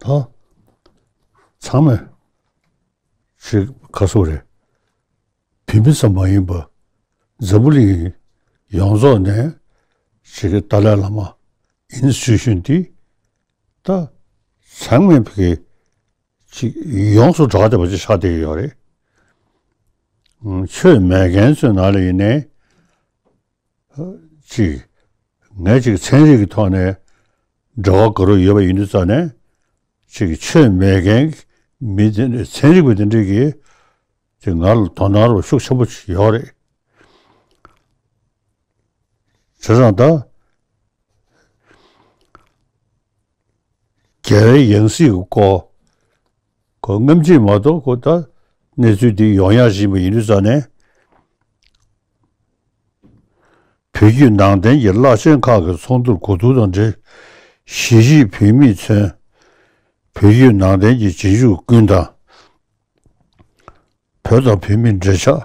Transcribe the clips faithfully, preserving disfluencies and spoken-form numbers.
ད་ཚང་མས་ཅིག་ག་སོ་རེད། བོད་མི་ཙམ་མ་ཡིན་པ་འཛམ་བུ་གླིང་ཡོངས་རྫོགས་ནས་ཅིག་ཏཱ་ལའི་བླ་མ་ཡིན་ཟེར་བཞིན་དེ་ད་ཚང་མས་ཕ་གི་ཅིག་ཡོངས་སུ་གྲགས་བསྡད་པ་ཅིག་ཆགས་བསྡད་ཡོད་རེད། ཆོས་མེད་མཁན་ཚོའི་ནང་ལ་ཡིན་ནའི་ཅིག་ངས་ཅིག་ཚན་རིག་གི་ཐོག་ནས་འབྲེལ་བ་དགའ་རབ་ཡོད་པ་ཡིན་དུས་ཙང་ནས་ཅིག་ཆོས་མེད་མཁན་མི་དེ་འདྲ་ཚན་རིག་པ་དེ་འདྲས་ཀྱིས་ཅིག་ང་ལ་དོ་སྣང་རོགས་ཤུགས་ཆེན་པོ་ཡོད་རེད། བྱས་ཙང་ད་རྒྱལ་བའི་ཡང་སྲིད་ཀྱི་སྐོར་ཁོ་སྔ་ཕྱི་མ་གཏོགས་ཁོ་ད་གནས་ཚུལ་འདི་ཡོང་ཡག་བཞིན་པ་ཡིན་དུས་ཙང་ནས། བོད་བརྒྱུད་ནང་བསྟན་གྱི་བླ་ཆེན་ཁག་གི་ཚོགས་འདུར་གོ་བསྡུར་དང་འབྲེལ། གཞིས་བྱེས་བོད་མིས་མཚོན། བོད་བརྒྱུད་ནང་བསྟན་གྱི་རྗེས་འཇུག་ཀུན་དང་། བོད་དང་བོད་མིའི་འབྲེལ་ཆགས་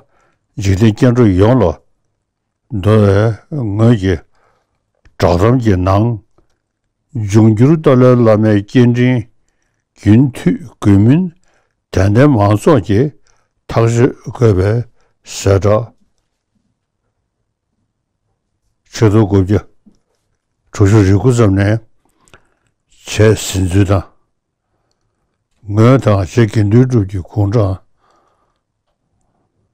འཇིག་རྟེན་སྐྱེ་འགྲོ་ཡོངས་ལ་འདོར་བའི་ངོས་ཀྱི་བསྒྲགས་གཏམ་གྱི་ནང་། འབྱུང་འགྱུར་ཏཱ་ལའི་བླ་མའི་སྐྱེ་ཕྲེང་རྒྱུན་མཐུད་དགོས་མིན་དད་ལྡན་མང་ཚོགས་ཀྱིས་ཐག་གཅོད་དགོས་པའི་གསལ་བསྒྲགས། ཆིག་སྟོང་དགུ་བརྒྱ་དྲུག་ཅུ་རེ་དགུ་ཙམ་ནས་བྱས་ཟིན་ཚུལ་དང་། ངོས་དང་རྗེ་དགེ་འདུན་གྲུབ་ཀྱི་དགུང་གྲངས།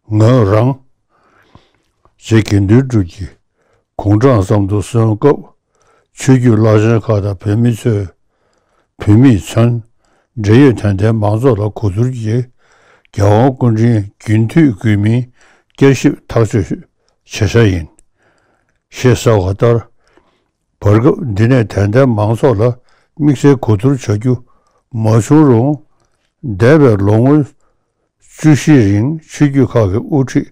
ངོས་རང་རྗེ་དགེ་འདུན་གྲུབ་ཀྱི་དགུང་གྲངས་ཙམ་དུ་སོན་སྐབས། ཆོས་བརྒྱུད་བླ་ཆེན་ཁག་དང་བོད་མི་ཚོས། བོད་མིས་མཚོན། འབྲེལ་ཡོད་དད་ལྡན་མང་ཚོགས་ལ་གོ་བསྡུར་གྱིས། རྒྱལ་དབང་སྐུ་ཕྲེང་རྒྱུན་མཐུད་དགོས་མིན་བསྐྱར་ཞིབ་ཐག་གཅོད་བྱེད་འཆར་ཡིན། ཞེས་གསལ་བ་ལྟར། བར་སྐབས་འདི་ནས་དད་ལྡན་མང་ཚོགས་ལ་དམིགས་བསལ་གོ་བསྡུར་བྱ་རྒྱུ་མ་བྱུང་རུང་། འདས་པའི་ལོ་ངོ་བཅུ་བཞིའི་རིང་ཆོས་བརྒྱུད་ཁག་གི་དབུ་ཁྲིད་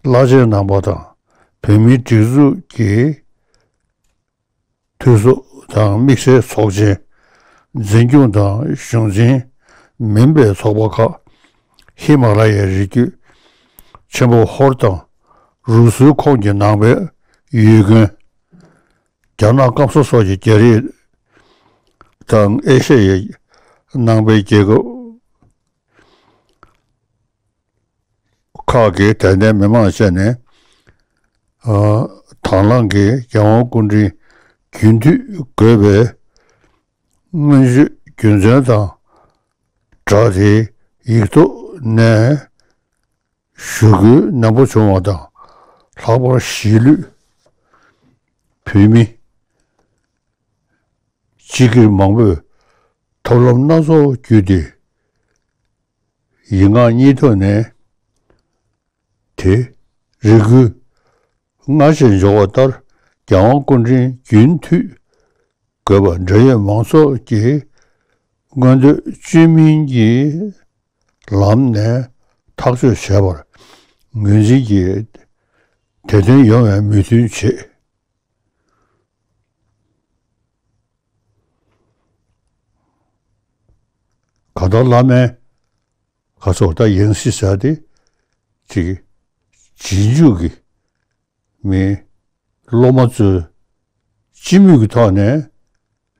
བླ་ཆེན་རྣམ་པ་དང་། བོད་མིའི་སྒྲིག་འཛུགས་ཀྱི་འཐུས་ཚོགས་དང་དམིགས་བསལ་ཚོགས་ཆེན། འཛིན་སྐྱོང་དང་གཞུང་འཛིན་མིན་པའི་ཚོགས་པ་ཁག་ཧི་མ་ལ་ཡའི་རི་རྒྱུད་ཆེན་པོ་ཧོར་དང་རུ་སུའི་ཁོངས་ཀྱི་ནང་པའི་ཡུལ་དགོན། རྒྱ་ནག་སྐམ་ས་སོགས་ཀྱི་རྒྱ་རིགས་དང་ཨེ་ཤ་ཡའི་ནང་པའི་རྒྱལ་ཁབ་ཁག་གི་དད་ལྡན་མི་མང་བཅས་ནས། ཨ། དང་བླངས་ཀྱིས་རྒྱལ་དབང་སྐུ་ཕྲེང་རྒྱུན་མཐུད་དགོས་པའི་སྔོན་བརྗོད་རྒྱུ་མཚན་དང་སྦྲགས་ཏེ་ཡིག་ཐོག་ནས་ཞུ་སྐུལ་ནན་པོ་བྱུང་བ་དང་། ལྷག་པར་གཞིས་ལུས་བོད་མི་སྤྱི་སྒེར་མང་པོས་ཐབས་ལམ་སྣ་ཚོགས་བརྒྱུད་དེ། ཡིག་ངག་གཉིས་ཐོག་ནས་དེ་རེ་སྐུལ་སྔར་བཞིན་འབྱོར་བ་ལྟར། རྒྱལ་དབང་སྐུ་ཕྲེང་རྒྱུན་མཐུད་དགོས་པ་འབྲེལ་ཡོད་མང་ཚོགས་ཀྱི་མངོན་འདོད་བཅོས་མིན་གྱི་ལམ་ནས་ཐག་གཅོད་བྱས་པར་ངོས་འཛིན་གྱིས་དེ་དོན་ཡོང་བའི་མོས་མཐུན་བྱེད། གང་ལྟར་བླ་མའི་ཁ་སོགས་ད་ཡང་སྲིད་ཟེར་ཏེ་ཅིག་རྗེས་འཇུག་གི་མི་སློབ་མ་ཚོས་སྤྱི་མོས་ཀྱི་ཐོག་ནས་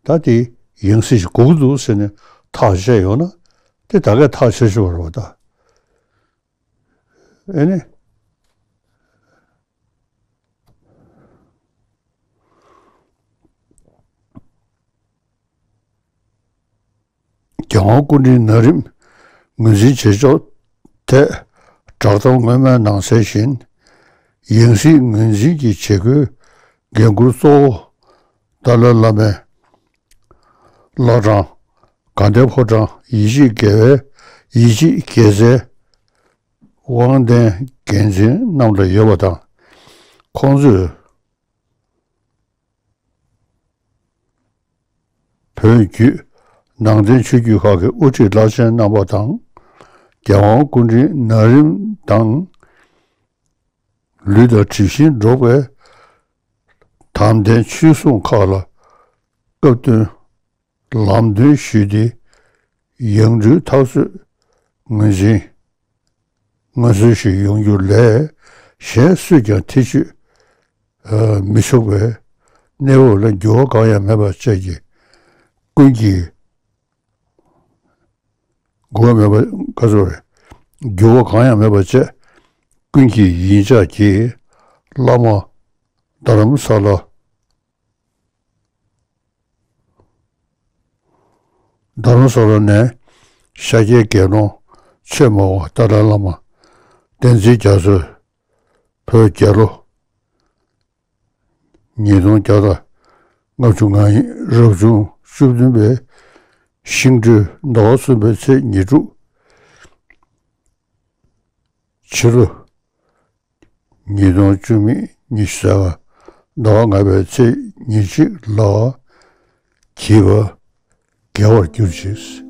ད་དེ་ཡང་སྲིད་ཞིག་དགོས་ཀྱི་འདུག་ཟེར་ནས་ཐག་བཅད་ཡོང་ན་དེ་ད་གས་ཐག་ཆོད་ཆོད་རེད་པ་ད། ཨེ་ནི། རྒྱལ་དབང་སྐུ་ཕྲེང་ན་རིམ་ངོས་འཛིན་བྱེད་ཕྱོགས་ཐད་བསྒྲགས་གཏམ་སྔོན་མའི་ནང་གསལ་བཞིན། ཡང་སྲིད་ངོས་འཛིན་གྱི་བྱེད་སྒོའི་འགན་འཁུར་གཙོ་བོ་ཏཱ་ལའི་བླ་མའི་བླ་བྲང་དགའ་ལྡན་ཕོ་བྲང་ཡིད་ཆེས་དགེ་བའི་ཡིད་ཆེས་དགེ་རྩའི་དབང་ལྡན་འགན་འཛིན་རྣམས་ལ་ཡོད་པ་དང་། ཁོང་ཚོས་བོད་བརྒྱུད་ནང་བསྟན་ཆོས་བརྒྱུད་ཁག་གི་དབུ་ཁྲིད་བླ་ཆེན་རྣམ་པ་དང་། རྒྱལ་དབང་སྐུ་ཕྲེང་ན་རིམ་དང་། ལུས་དང་གྲིབ་བཞིན་འགྲོགས་པའི་དམ་ལྡན་ཆོས་སྲུང་ཁག་ལ་སྐབས་བསྟུན་ལམ་སྟོན་ཞུས་ཏེ། ཡང་སྤྲུལ་ཐག་གཅོད་ངོས་འཛིན་སྔོན་སྲོལ་ཞིག་ཡོང་རྒྱུ་ལས་གཞན་སུས་ཀྱང་ཐེ་བྱུས་མི་ཆོག་པའི་གནས་བབ་ལ་འགྱུར་བ་གང་ཡང་མེད་པ་བཅས་ཀྱི་ཀུན་གྱིས་ འགྱུར་བ་མེད་པ་ག་ཚོད་རེད། འགྱུར་བ་གང་ཡང་མེད་པར་བྱས། ཀུན་གྱི་ཡིད་འཇགས་ཀྱིས། བླ་མ་རྡ་རམ་ས་ལ། རྡ་རམ་ས་ལ་ནས་ཤཱཀྱའི་དགེ་སློང་ཆོས་སྨྲ་བ་ཏཱ་ལའི་བླ་མ་བསྟན་འཛིན་རྒྱ་མཚོས་བོད་རྒྱལ་ལོ་ཉིས་སྟོང་བརྒྱ་དང་ལྔ་བཅུ་ང་གཉིས། རབ་བྱུང་བཅུ་བདུན་པའི་ཤིང་སྦྲུལ་ཟླ་བ་གསུམ་པའི་ཚེས་ཉེར་དྲུག་ཕྱི་ལོ་ཉིས་སྟོང་བཅུ་མེད་ཉི་ཤུ་རྩ་ལྔ་ཟླ་བ་ལྔ་པའི་ཚེས་ཉེར་གཅིག་ལ་བགྱིས་པ་དགེ་བར་གྱུར་ཅིག།